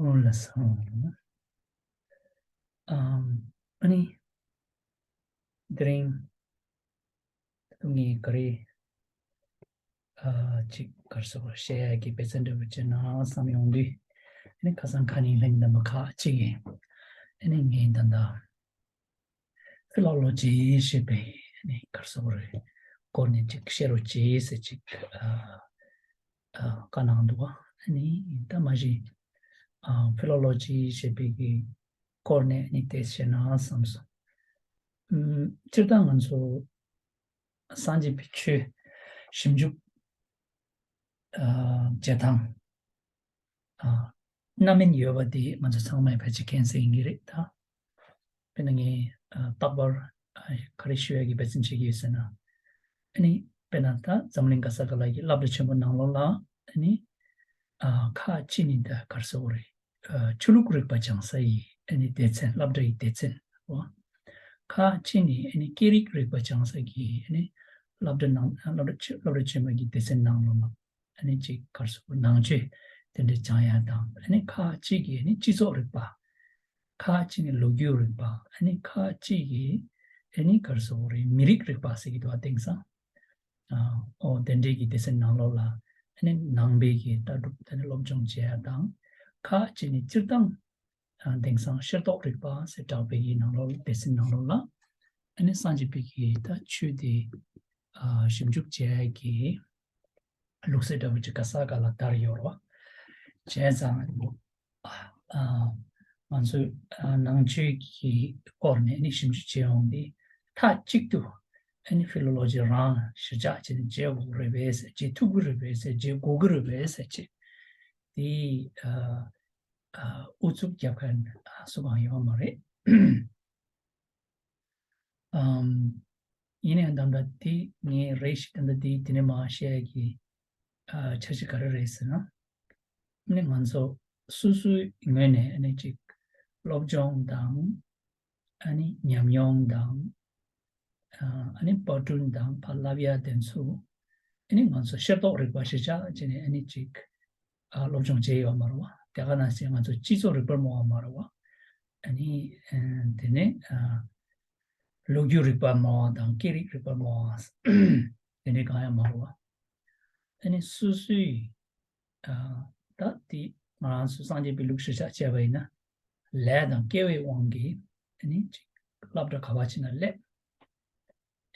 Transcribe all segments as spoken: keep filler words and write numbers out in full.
ཨོ་ལགས་སོ། ཨམ། ཨ་ནི། དེ་རིང་ད་དུང་ངས་ག་རེ་ཨ་ཅིག་ག་རེ་ཟེར་བཤད་ཡག་གི་དཔེ་ཆ་འདྲ་པོ་ཅིག་ནང་བསམ་ཡོང་དུས། ཨ་ནི་ཁ་སང་ཁ་ཉིན་ལྷན་རྒྱས་རྣམ་པ་ཁག་ཅིག་གིས་ཨ་ནི་ངས་ད་ལྟ་ཕི་ལོ་ལོ་ཇི་ཞེས་པའི་ཨ་ནི་ག་རེ་ཟེར་དགོས་རེད། སྐོར་ནས་ཅིག་བཤད་རོགས་གྱིས་ཟེར་ཅིག་ཨ་ཨ་བཀའ་གནང་འདུག་ཨ་ནི་ད་མ་གཞི་ཨ་ཕི་ལོ་ལོ་ཇི་ཞེས་པའི་གི་སྐོར་ནས་ཨ་ནི་དེ་བཤད་ན་བསམ་སོང་། ཨམ། སྤྱིར་བཏང་ང་ཚོ་སངས་རྒྱས་པའི་ཆོས་ཞིབ་འཇུག་ཨ་བྱེད་སྟངས་ཨ་སྣ་མིན་ཡོད་པ་དེ་ང་ཚོ་ཚང་མས་ཕལ་ཆེར་མཁྱེན་གསལ་ཡིན་གྱི་རེད་ད། དཔེར་ན་ངས་ཨ་རྟག་པར་ཨ་ག་རེ་ཞུ་ཡག་གི་འབད་བརྩོན་བྱེད་ཀྱི་ཡོད་ཟེར་ན། ཨ་ནི་དཔེར་ན་ད་འཛམ་གླིང་ག་ས་ག་ལ་གི་སློབ་གྲྭ་ཆེན་པོ་ནང་ལོགས་ལ་ཨ་ནི་ཨ་ཁག་ཅིག་ནི་ད་ག་རེ་ཟེར་དགོས་རེད། ཨ་ཆོས་ལུགས་རིག་པ་སྦྱང་ས་ཡི་ཨ་ནི་སྡེ་ཚན། སློབ་གྲྭ་ཡི་སྡེ་ཚན་རེད་བ། ཁག་ཅིག་ནི་ཨ་ནི་སྐད་རིགས་རིག་པ་སྦྱང་ས་གི་ཨ་ནི་སློབ་གྲྭ་ནང་སློབ་གྲྭ་ཆེ་སློབ་གྲྭ་ཆེན་མོ་གི་སྡེ་ཚན་ནང་ལོགས་ལ་ཨ་ནི་ཅིག་ག་རེ་ཟེར་དགོས། ནང་ཆོས་དེ་འདྲ་སྦྱང་ཡག་དང་། ཨ་ནི་ཁག་ཅིག་གིས་ཨ་ནི་སྤྱི་ཚོགས་རིག་པ། ཁག་ཅིག་ནི་ལོ་རྒྱུས་རིག་པ། ཨ་ནི་ཁག་ཅིག་གིས་ཨ་ནི་ག་རེ་ཟེར་དགོས་རེད། མི་རིགས་རིག་པ་ཟེར་གྱི་འདུག་བ། དེང་སང་ཨ་ཨོ་དེ་འདྲའི་གི་སྡེ་ཚན་ནང་ལོགས་ལ་ཨ་ནི་ནང་པའི་གི་ལྟ་གྲུབ་དེ་ནི་སློབ་སྦྱོང་བྱེད་ཡག་དང་། ཁག་ཅིག་ནི་སྤྱིར་བཏང་ཨ་དེང་སང་ཤེས་རྟོགས་རིག་པ་ཟེར་གྲགས་པའི་གི་ནང་ལོགས་ལ་སྡེ་ཚན་ནང་ལོགས་ལ་ཨ་ནི་སངས་རྒྱས་པའི་གི་ད་ཆོས་དེ་ཨ་ཞིབ་འཇུག་བྱེད་ཡག་གི་ལུགས་སྲོལ་འདྲ་པོ་ཅིག་ག་ས་ག་ལ་དར་ཡོད་རེད་བ། བྱས་ཙང་ཨ་ང་ཚོས་ཨ་ནང་ཆོས་ཀྱི་སྐོར་ནས་ནི་ཞིབ་འཇུག་བྱེད་ཡོང་དུས་མཐའ་གཅིག་ཏུ་ཨ་ནི་ཕི་ལོ་ལོ་ཇི་རང་གཞིར་བཞག་བྱས་ནས་བྱེད་དགོས་ཀྱི་རེད་པས་ཟེར། བྱེད་ཐུབ་ཀྱི་རེད་པས་ཟེར། བྱེད་དགོས་ཀྱི་རེད་པས་ཟེར་བྱས་དེ་ཨ་ཨ་ཨུ་ཚུགས་རྒྱབ་མཁན་ཨ་སུ་གང་ཡོད་མ་རེད། ཨམ། ཡིན་ནའང་ད་ལྟ་དེ་ངས་རེ་ཞིག་ད་ལྟ་དེ་དེ་ནས་མར་བཤད་ཡག་གི་ཨ་འཆར་གཞི་ག་རེ་རེད་ཟེར་ན། ཨ་ནི་ང་ཚོ་སོ་སོའི་ངོས་ནས་ཨ་ནི་ཅིག་སློབ་སྦྱོང་དང་། ཨ་ནི་ཉམས་མྱོང་དང་། ཨ་ནི་པར་སྐྲུན་དང་ཕར་བསླབ་ཡག་དེ་ཚོ་ཨ་ནི་ང་ཚོ་ཤེས་རྟོགས་རིག་པ་གཞིར་བཞག་བྱས་ནས་ཨ་ནི་ཅིག་ཨ་སློབ་སྦྱོང་བྱས་ཡོད་མ་རེད་བ། དེ་ག་ནང་བཞིན་ང་ཚོ་སྤྱི་ཚོགས་རིག་པ་སྨྲ་བ་མ་རེད་བ། ཨ་ནི་ཨ་དེ་ནས་ཨ་ལོ་རྒྱུས་རིག་པ་སྨྲ་བ་དང་སྐད་རིགས་རིག་པ་སྨྲ་བ་དེ་འདྲའི་གང་ཡང་མ་རེད་བ། ཨ་ནི་སོ་སོའི་ཨ་ད་དེ་ང་རང་ཚོ་སངས་རྒྱས་པའི་ལུགས་གཞིར་བཞག་བྱས་པ་ཡིན་ན། ལས་དང་སྐལ་བའི་དབང་གིས་ཨ་ནི་ཅིག་སློབ་གྲྭ་ག་བ་ཅིག་ན་སླེབས།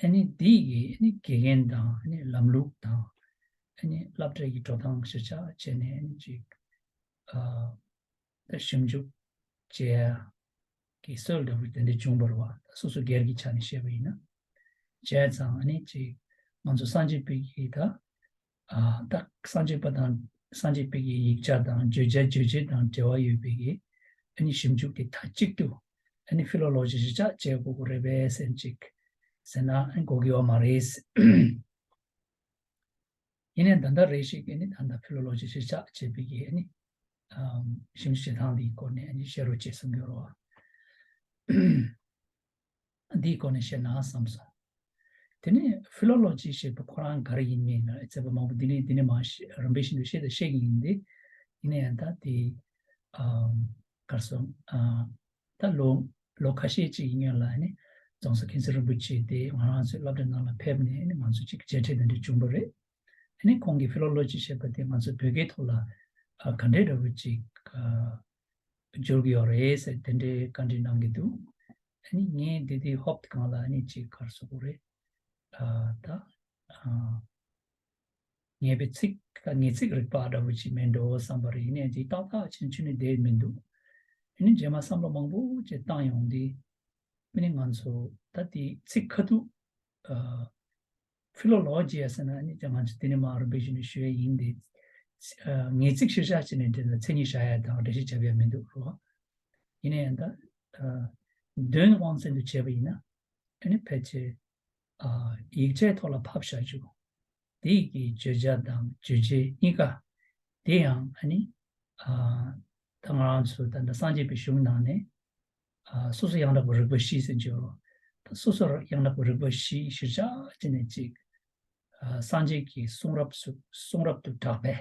ཨ་ནི་དེ་གི་ཨ་ནི་དགེ་རྒན་དང་ཨ་ནི་ལམ་ལུགས་དང་། ཨ་ནི་སློབ་གྲྭ་གི་འགྲོ་སྟངས་གཞིར་བཞག་བྱས་ནས་ཨ་ནི་ཅིག་ཨ་ད་ཞིབ་འཇུག་བྱེད་ཡག་གི་སྲོལ་འདྲ་པོ་དེ་འདྲ་བྱུང་བ་རེད་བ། ད་སོ་སོ་སྒེར་གྱི་ཆ་ནས་བཤད་པ་ཡིན་ན། བྱས་ཙང་ཨ་ནི་ཅིག་ང་ཚོ་སངས་རྒྱས་པའི་གི་ད་ཨ་ད་སངས་རྒྱས་པ་དང་སངས་རྒྱས་པའི་གི་ཡིག་ཆ་དང་བརྗོད་བྱ་རྗོད་བྱེད་དང་འབྲེལ་བ་ཡོད་པའི་གི་ཨ་ནི་ཞིབ་འཇུག་དེ་མཐའ་གཅིག་ཏུ་ཨ་ནི་ཕི་ལོ་ལོ་ཇི་གཞིར་བཞག་བྱེད་དགོས་ཀྱི་རེད་པས་ཟེར་ཅིག་ཟེར་ན་ཨ་ནི་གོ་གི་ཡོད་མ་རེད། ཡིན་ནའང་ད་ལྟ་རེ་ཞིག་གིས་ནི་ད་ལྟ་ཕི་ལོ་ལོ་ཇི་གཞིར་བཞག་བྱེད་པའི་གི་ནི་ཨམ་ཞིབ་འཇུག་བྱེད་སྟངས་འདིའི་སྐོར་ནས་ནི་བཤད་རོགས་བྱེད་གསུང་གི་ཡོད་རེད་བ། འདིའི་སྐོར་ནས་བཤད་ན་བསམ་སོང་། དེ་ནས་ཕི་ལོ་ལོ་ཇི་ཞེས་པ་ཁོ་རང་ག་རེ་ཡིན་མིན་ལ་ཚད་པ་མང་པོ་འདི་ནས་འདི་ནས་མ་བཤད། རིམ་པས་བཞིན་དུ་བཤད་དང་བཤད་ཀྱི་ཡིན་ཏེ། ཡིན་ན་ཡང་ད་དེ་ཨམ་གར་སོང་ཨ། ད་ལོ་ལོ་ཁ་ཤས་ཅིག་གི་སྔོན་ལ་ནི་རྫོང་སར་མཁྱེན་བརྩེ་རིན་པོ་ཆེ་དེ་ང་རང་ཚོའི་སློབ་གྲྭ་ནང་ལ་ཕེབས་ནས་ནི་ང་ཚོ་ཅིག་མཇལ་འཕྲད་དེ་འདྲ་བྱུང་བ་རེད། ཨ་ནི་ཁོང་གིས་ཕི་ལོ་ལོ་ཇི་ཞེས་པ་དེ་ང་ཚོ་བོད་སྐད་ཐོག་ལ་ཨ་ག་འདྲའི་འདྲ་བོ་ཅིག་ཨ་སྦྱོར་གྱི་ཡོད་རེད་ཟེར་དེ་འདྲའི་བཀའ་འདྲི་གནང་གི་འདུག་ཨ་ནི་ངས་འདི་དེ་ཧོབ་སྟེ་གང་ལ་ཨ་ནི་ཅིག་གར་སོང་བ་རེད། ཨ་ད་ཨ། ངེས་པའི་ཚིག་ད་ངེས་ཚིག་རིག་པ་འདྲ་བོ་ཅིག་མིན་འགྲོ་བསམ་པ་རེད། ཡིན་ནའི་ཅིག་ཏག་ཏག་ཅིག་ཁྱོན་ནས་བསྡད་མི་འདུག་ཨ་ནི་རྗེས་མ་བསམ་བློ་མང་པོ་ཅིག་བཏང་ཡོང་དུས་ཨ་ནི་ང་ཚོ་ད་དེ་ཚིག་ཁ་ཐུག་ཨ་ཕི་ལོ་ལོ་ཇི་ཡ་ཟེར་ན་ཨ་ནི་ང་ཚོ་དེ་ནས་མར་རིམ་པས་བཞིན་དུ་ཞུ་ཡ་ཡིན་ཏེ། ཨ་ངེས་ཚིག་གཞིར་བཞག་བྱས་ནས་དེ་ལ་མཚན་ཉིད་བཞག་ཡ་དང་འགྲེལ་བཤད་བརྒྱབ་ཡ་མི་འདུག་རོ། ཡིན་ན་ཡང་ད་ཨ་དོན་དབང་བཙན་དུ་བྱས་པ་ཡིན་ན་ཨ་ནི་ཕལ་ཆེར་ཨ་ཡིག་ཆའི་ཐོག་ལ་ཕབ་བཞག་རྒྱུ། དེ་གི་བརྗོད་བྱ་དང་རྗོད་བྱེད་གཉིས་ཀ་དེ་ཡང་ཨ་ནི་ཨ་ད་ང་རང་ཚོ་ད་ལྟ་སངས་རྒྱས་པའི་གཞུང་ནང་ནས་ཨ་སོ་སོ་ཡང་དག་པའི་རིགས་པ་བཞི་ཟེར་གྱི་ཡོད་རེད། ད་སོ་སོ་ཡང་དག་པའི་རིགས་པ་བཞི་གཞིར་བཞག་བྱས་ནས་ཅིག་ཨ་སངས་རྒྱས་ཀྱི་གསུང་རབ་སུ་གསུང་རབ་ཏུ་གྲགས་པའི་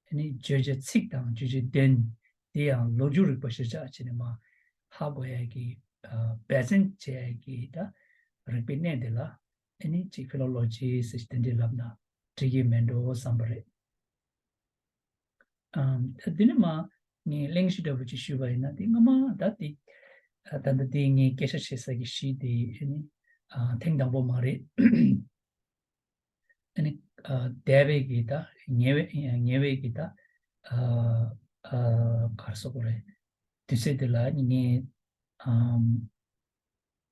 ཨ་ནི་བརྗོད་བྱ་ཚིག་དང་རྗོད་བྱེད་དོན་ དེ་ཡང་ལོ་རྒྱུས་རིག་པ་གཞིར་བཞག་བྱས་ནས་མར་ཧ་གོ་ཡ་གི་ཨ་འབད་བརྩོན་བྱེད་ཡ་གི་ད་རིག་པའི་གནས་དེ་ལ་ཨ་ནི་ཅིག་ཕི་ལོ་ལོ་ཇི་ཟེར་དེ་འདྲའི་ལབ་ན་འགྲིག་གི་མེད་འགྲོ་བསམ་པ་རེད། ཨམ། ད་འདི་ནས་མར་ངས་གླེང་གཞི་འདྲ་པོ་ཅིག་ཞུས་པ་ཡིན་ན། དེ་སྔ་མ་ད་དེ་ད་ལྟ་དེ་ངས་སྐད་ཆ་བཤད་ས་གི་གཞི་དེ་ཨ་ནི་ཨ་ཐེངས་དང་པོ་མ་རེད། ཨ་ནི་ཨ་འདས་པའི་གི་ད་ཉེ་བའི་ཉེ་བའི་གི་ད་ཨ་ཨ་ག་རེ་ཟེར་དགོས་རེད། དུས་ཚོད་དེ་ལ་ངས་ཨམ།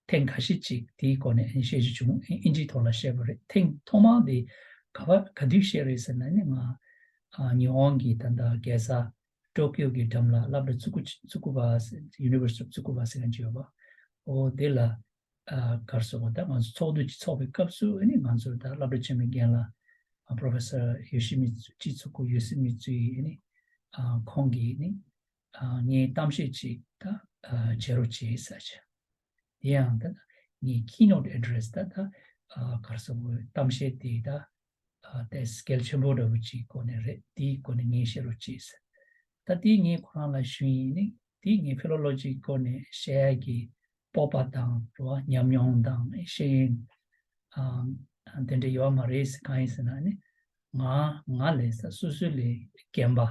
ཐེངས་ཁ་ཤས་ཅིག་དེའི་སྐོར་ནས་བཤད་རྒྱུ་བྱུང་། ཨིན་ཇིའི་ཐོག་ལ་བཤད་པ་རེད། ཐེངས་ཐོག་མ་དེ་ག་པར་ག་དུས་བཤད་རེད་ཟེར་ན་ནི། ང་ཨ་ཉི་ཧོང་གི་ད་ལྟ་རྒྱལ་ས་ཊོ་ཀིའོ་གི་འགྲམ་ལ་སློབ་གྲྭ་ཙུ་ཀུ་ཙུ་ཀུ་བ་ཟེར། University of Tsukuba ཟེར་མཁན་ཅིག་ཡོད་པ། འོ་དེ་ལ་ཨ་ག་རེ་ཟེར་དགོས། ད་ང་ཚོ་ཚོགས་འདུ་ཅིག་ཚོགས་པའི་སྐབས་སུ་ཨ་ནི་ང་ཚོར་ད་སློབ་གྲྭ་ཆེན་མོའི་རྒན་ལགས་ཨ་Professor Yoshimitsu Chizuku Yoshimitsu ཡིས་ཨ་ནི་ཨ་ཁོང་གིས་ཨ་ནི་ཨ་ངའི་གཏམ་བཤད་ཅིག་ད་ཨ་བྱེད་རོགས་བྱེད་ཟེར་བྱས། དེ་ཡང་ད་ངའི་keynote address ད་ད་ཨ་ག་རེ་ཟེར་དགོས། གཏམ་བཤད་དེ་ད་ཨ་ཏོག་ཙམ་གལ་ཆེན་པོ་འདྲ་པོ་ཅིག་སྐོར་ནས་རེད། དེའི་སྐོར་ནས་ངས་བཤད་རོགས་གྱིས་ཟེར། ད་དེ་ངས་ཁོ་རང་ལ་ཞུས་ཡིན། ནི་དེ་ངས་ཕི་ལོ་ལོ་ཇིའི་སྐོར་ནས་བཤད་ཡ་གི་སྤོབས་པ་དང་རེད་བ། ཉམས་མྱོང་དང་ཤེས་ཡོན་ཨ་དེ་འདྲ་ཡོད་མ་རེད་ཟེར། གང་ཡིན་ཟེར་ན་ནི་ང་ང་ལས་ས་སོ་སོ་ལས་རྒན་པ།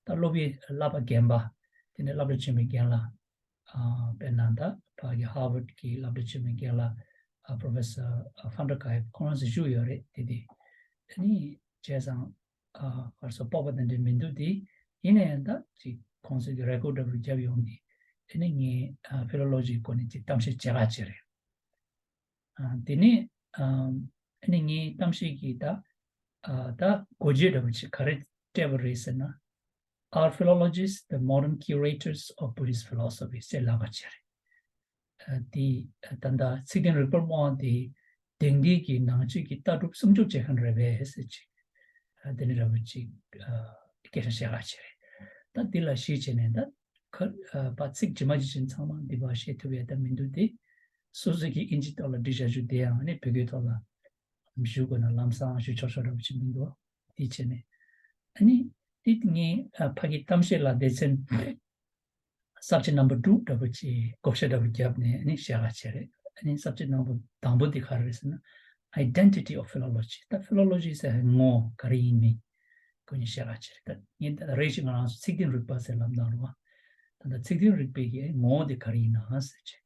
ད་སློབ་ཡོན་བསླབ་པ་རྒན་པ། དེ་ནས་སློབ་གྲྭ་ཆེན་མོའི་རྒན་ལགས། ཨ་དཔེར་ན་ད་ཕ་གི་Harvard གི་སློབ་གྲྭ་ཆེན་མོའི་རྒན་ལགས་ཨ་Professor ཨ་Van der Kuyp ཁོང་རང་ཚོ་བཞུགས་ཡོད་རེད། དེ་དེ་ཨ་ནི་བྱས་ཙང་ཨ་ག་རེ་ཟེར་དགོས། སྤོབས་པ་དེ་འདྲ་མི་འདུག་དེ་ཡིན་ན་ཡང་ད་ཅིག་ཁོང་ཚོས་ཀྱི་record འདྲ་པོ་བརྒྱབ་ཡོང་དུས་ཨ་ནི་ངས་ཨ་ཕི་ལོ་ལོ་ཇིའི་སྐོར་ནས་ཅིག་གཏམ་བཤད་བྱེད་ག་བྱེད་རེད། ཨ་དེ་ནས་ཨ་ཨ་ནི་ངའི་གཏམ་བཤད་ཀྱི་ད་ཨ་ད་འགོ་བརྗོད་འདྲ་པོ་ཅིག་ག་རེ་སྤྲད་པ་རེད་ཟེར་ན། Are philologists the modern curators of Buddhist philosophy ཟེར་ལབ་པ་བྱས་རེད། ཨ་དེ་ད་ལྟ་ཚིག་དོན་རིག་པར་རྨོངས་པ་དེ་དེང་དུས་ཀྱི་ནང་ཆོས་ཀྱི་ལྟ་གྲུབ་སྲུང་སྐྱོབ་བྱེད་མཁན་རེད་པས་ཟེར་ཅིག་ཨ་དེ་ནི་འདྲ་པོ་ཅིག་ཨ་སྐད་ཆ་བཤད་ག་བྱས་རེད། ད་དེ་ལ་གཞི་བྱས་ནས་ད་ཁ་ཨ་པ་ཚིག་ཇི་མ་ཇི་བཞིན་ཚང་མ་འདི་པར་བཤད་ཐུབ་ཡ་ད་མི་འདུག་དེ་སོ་སོ་གི་ཨིན་ཇི་ཐོག་ལ་འབྲི་བཞག་རྒྱུ་དེ་ཡང་ཨ་ནི་བོད་སྐད་ཐོག་ལ་ཞུ་དགོས་ན་ལམ་སང་ཞུ་ཆོག་ཆོག་འདྲ་པོ་ཅིག་མི་འདུག་དེ་བྱས་ནས་ཨ་ནི་དེ་ངས་ཨ་ཕ་གི་གཏམ་བཤད་ལ་སྡེ་ཚན་subject number two འདྲ་པོ་ཅིག་བགོ་བཤའ་འདྲ་པོ་བརྒྱབ་ནས་ཨ་ནི་བཤད་ག་བྱས་རེད། ཨ་ནི་subject number དང་པོ་དེ་ག་རེ་རེད་ཟེར་ན། Identity of philology ད་ཕི་ལོ་ལོ་ཇི་ཟེར་ངོ་བོ་ག་རེ་ཡིན་མིན་སྐོར་ནས་བཤད་ག་བྱས་རེད། ད་ངས་ད་རེ་ཞིག་ང་རང་ཚོ་ཚིག་དོན་རིག་པ་ཟེར་ལབ་ན་རུང་བ། ད་ད་ཚིག་དོན་རིག་པའི་གི་ངོ་བོ་དེ་ག་རེ་ཡིན་ན་ཟེར་བྱས།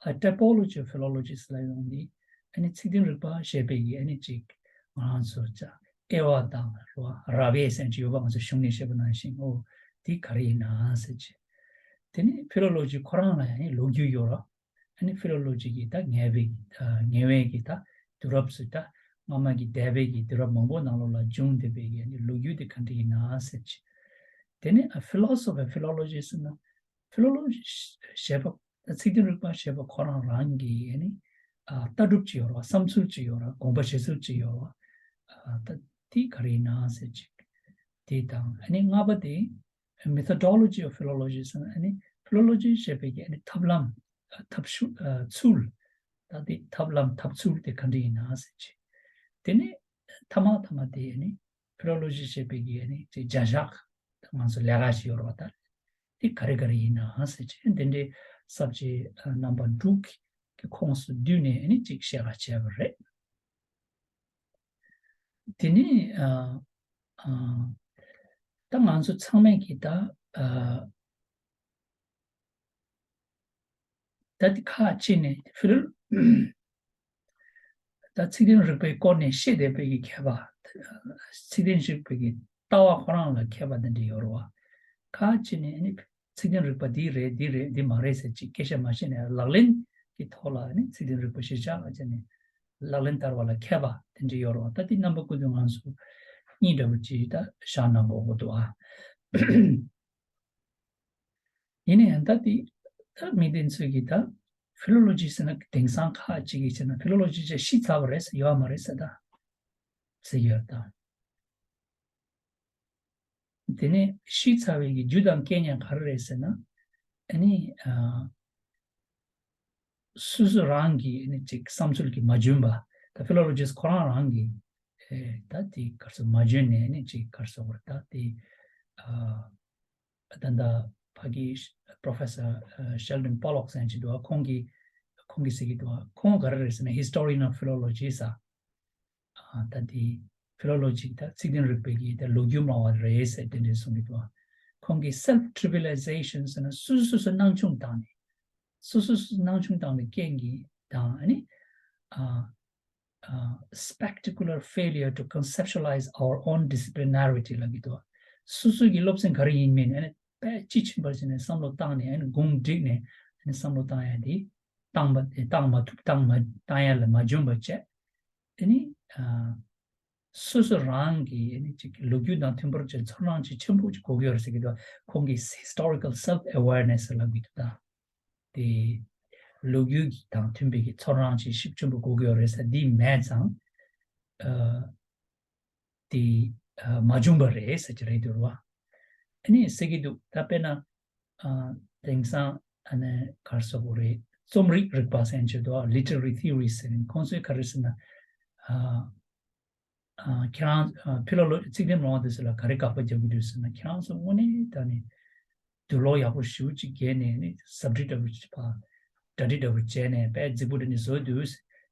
A typology of philology ཟེར་ལབ་ཡོང་དུས་ཨ་ནི་ཚིག་དོན་རིག་པ་ཞེས་པའི་གི་ཨ་ནི་ཅིག་ང་རང་ཚོ་ཅག་དབྱེ་བ་དང་རེད་བ། རབ་དབྱེ་ཟེར་ཅིག་ཡོད་པ། ང་ཚོ་གཞུང་ནས་བཤད་པ་ནང་བཞིན། འོ་དེ་ག་རེ་ཡིན་ན་ཟེར་ཅིག་དེ་ནས་ཕི་ལོ་ལོ་ཇི་ཁོ་རང་ལ་ཡང་ལོ་རྒྱུས་ཡོད་ར། ཨ་ནི་ཕི་ལོ་ལོ་ཇི་གི་ད་ཉེ་བའི་ཉེ་བའི་གི་ད་དུས་རབས་སུ་ད་སྔ་མ་གི་འདས་པའི་གི་དུས་རབས་མང་པོ་ནང་ལོགས་ལ་བྱུང་བསྡད་པའི་གི་ཨ་ནི་ལོ་རྒྱུས་དེ་ག་འདྲ་ཡིན་ན་ཟེར་ཅིག་དེ་ནས་ཨ་ཕི་ལོ་སོ་ཕི་ཕི་ལོ་ལོ་ཇི་ཟེར་ན་ཕི་ལོ་ལོ་ཇི་ཞེས་པ། ད་ཚིག་དོན་རིག་པ་ཞེས་པ་ཁོ་རང་རང་གི་ཨ་ནི་ཨ་ལྟ་གྲུབ་ཅིག་ཡོད་ར། བསམ་ཚུལ་ཅིག་ཡོད་ར། དགོངས་པ་བཞེས་ཚུལ་ཅིག་ཡོད་ར། ཨ་ད་དེ་ག་རེ་ཡིན་ན་ཟེར་ཅིག་དེ་དང་ཨ་ནི་ལྔ་པ་དེ་methodology of philology ཟེར་ན་ཨ་ནི་ཕི་ལོ་ལོ་ཇི་ཞེས་པའི་གི་ཨ་ནི་ཐབས་ལམ་ཨ་ཐབས་ཤུ་ཨ་ཚུལ། ད་དེ་ཐབས་ལམ་ཐབས་ཚུལ་དེ་ག་འདྲ་ཡིན་ན་ཟེར་ཅིག་དེ་ནས་ཐ་མ་ཐ་མ་དེ་ཨ་ནི་ཕི་ལོ་ལོ་ཇི་ཞེས་པའི་གི་ཨ་ནི་ཅིག་བྱ་གཞག་ང་ཚོ་ལས་ཀ་ཞིག་ཡོད་རེད་བ། ད་དེ་ག་རེ་ག་རེ་ཡིན་ན་ཟེར་ཅིག་དེ་འདྲའི་subject ཨ་རྣམ་པ་དྲུག་གི་ཁོངས་སུ་བསྡུས་ནས་ཨ་ནི་ཅིག་བཤད་པ་བྱས་པ་རེད། དེ་ནས་ཨ་ཨ་ད་ང་ཚོ་ཚང་མས་ཀྱིས་ད་ཨ་ད་དེ་ཁག་ཅིག་ནས་ཕི་ལོ་ད་ཚིག་དོན་རིག་པའི་སྐོར་ནས་བཤད་བསྡད་པའི་གི་མཁས་པ། ཚིག་དོན་རིག་པའི་གི་ལྟ་བ་ཁོ་རང་ལ་མཁས་པ་དེ་འདྲ་ཡོད་རེད་བ། ཁག་ཅིག་ནས་ཨ་ནི་ཚིག་དོན་རིག་པ་འདི་རེད་འདི་རེད་འདི་མ་རེད་ཟེར་ཅིག་སྐད་ཆ་མ་བཤད་ནས་ལག་ལེན་གྱི་ཐོག་ལ་ཨ་ནི་ཚིག་དོན་རིག་པ་གཞིར་བཞག་བྱས་ནས་ལག་ལེན་བསྟར་བ་ལ་མཁས་པ་དེ་འདྲ་ཡོད་རེད་བ། ད་དེ་རྣམ་པ་ཀུན་ཏུ་ང་ཚོ་གཉིས་འདྲ་པོ་ཅིག་ད་བཞག་ན་དགོས་ཀྱི་འདུག་ཨ། ཡིན་ན་ཡང་ད་དེ་ད་མི་དེ་ཚོས་ཀྱིས་ད་ཕི་ལོ་ལོ་ཇི་ཟེར་ན་དེང་སང་ཁག་ཅིག་གིས་བྱས་ན་ཕི་ལོ་ལོ་ཇི་ཅེས་ཤི་ཚར་བ་རེད་ཟེར། ཡོད་མ་རེད་ཟེར་ད་ཟེར་ཡོད་ད། དེ་ནས་ཤི་ཚར་བའི་གི་རྒྱུ་དང་རྐྱེན་ཡང་ག་རེ་རེད་ཟེར་ན། ཨ་ནི་ཨ་སོ་སོ་རང་གི་ཨ་ནི་ཅིག་བསམ་ཚུལ་གྱིས་མ་འཇོན་པ། ད་ཕི་ལོ་ལོ་ཇིས་ཁོ་རང་རང་གི་ཨེ་ད་དེ་ག་རེ་ཟེར་མ་འཇོན་ནས་ཨ་ནི་ཅིག་ག་རེ་ཟེར་དགོས་རེད། ད་དེ་ཨ་ད་ད་ ཨ་གི་Professor Sheldon Pollock ཟེར་མཁན་ཅིག་འདུག་ཁོང་གིས་ཁོང་གིས་ཟེར་གྱི་འདུག་ཁོང་ག་རེ་རེད་ཟེར་ན། Historian of Philology ཟེར། ཨ་ད་དེ་Philology ད་ཚིག་དོན་རིག་པའི་གི་ད་ལོ་རྒྱུས་སྨྲ་བ་རེད་ཟེར་དེ་འདྲས་གསུང་གི་འདུག་ཁོང་གིས་self trivialization ཟེར་ན་སོ་སོ་སོ་སོ་སྣང་ཆུང་བཏང་ནས། སོ་སོ་སོ་སོ་སྣང་ཆུང་བཏང་བའི་རྐྱེན་གྱིས་དང་ཨ་ནི་ཨ་ཨ་spectacular failure to conceptualize our own disciplinarity ལབ་ཀྱི་འདུག་སོ་སོ་གི་སློབ་ཚན་ག་རེ་ཡིན་མིན་ཨ་ནི་དཔེ་དཔྱིས་ཕྱིན་པར་བྱས་ནས་བསམ་བློ་བཏང་ནས་ཨ་ནི་དགུང་བསྒྲིགས་ནས་ཨ་ནི་བསམ་བློ་བཏང་ཡ་དེ་བཏང་མ་བཏང་མ་ཐུབ་བཏང་མ་བཏང་ཡ་ལ་མ་འཇོན་པ་བྱས། ཨ་ནི་ཨ་སོ་སོ་རང་གི་ཨ་ནི་ཅིག་ལོ་རྒྱུས་དང་མཐུན་པར་བྱས་ཚོར་སྣང་ཅིག་ཆེན་པོ་ཅིག་དགོས་ཀྱི་ཡོད་རེད་ཟེར་གྱི་འདུག་ཁོང་གིས་historical self awareness ལབ་ཀྱི་འདུག་ད་དེ་ལོ་རྒྱུས་ཀྱི་དང་མཐུན་པའི་གི་ཚོར་སྣང་ཅིག་ཤུགས་ཆེན་པོ་དགོས་ཀྱི་ཡོད་རེད་ཟེར། འདི་མེད་ཙང་ཨ་དེ་ཨ་མ་བྱུང་བ་རེད་ཟེར་གྱི་རེད་འདུག་ར། ཨ་ནི་ཟེར་གྱི་འདུག་ད་དཔེར་ན་ཨ་དེང་སང་ཨ་ནི་ག་རེ་ཟེར་དགོས་རེད། རྩོམ་རིག་རིག་པ་ཟེར་མཁན་ཅིག་འདུག literary theory ཟེར་མཁན་ཁོང་ཚོས་ག་རེ་ཟེར་ན། ཨ་ཨ་ཁྱེད་རང་ཨ་ཕི་ལོ་ལོ་ཚིག་དོན་སྨྲ་བ་དེ་ཚོ་ལ་ག་རེ་དགག་པ་རྒྱག་གི་འདུག་ཟེར་ན། ཁྱེད་རང་ཚོ་དངོས་གནས་ད་ནི་དུག་ལོག་ཡག་པོ་ཞེ་པོ་ཅིག་བརྒྱབ་ནས་ནི་ཟབ་ཁྲིད་འདྲ་པོ་ཅིག་ཕར་གྲ་སྒྲིག་འདྲ་པོ་བྱས་ནས་དཔེ་རྫིག་པོ་འདྲ་ནི་བཟོས་འདུག་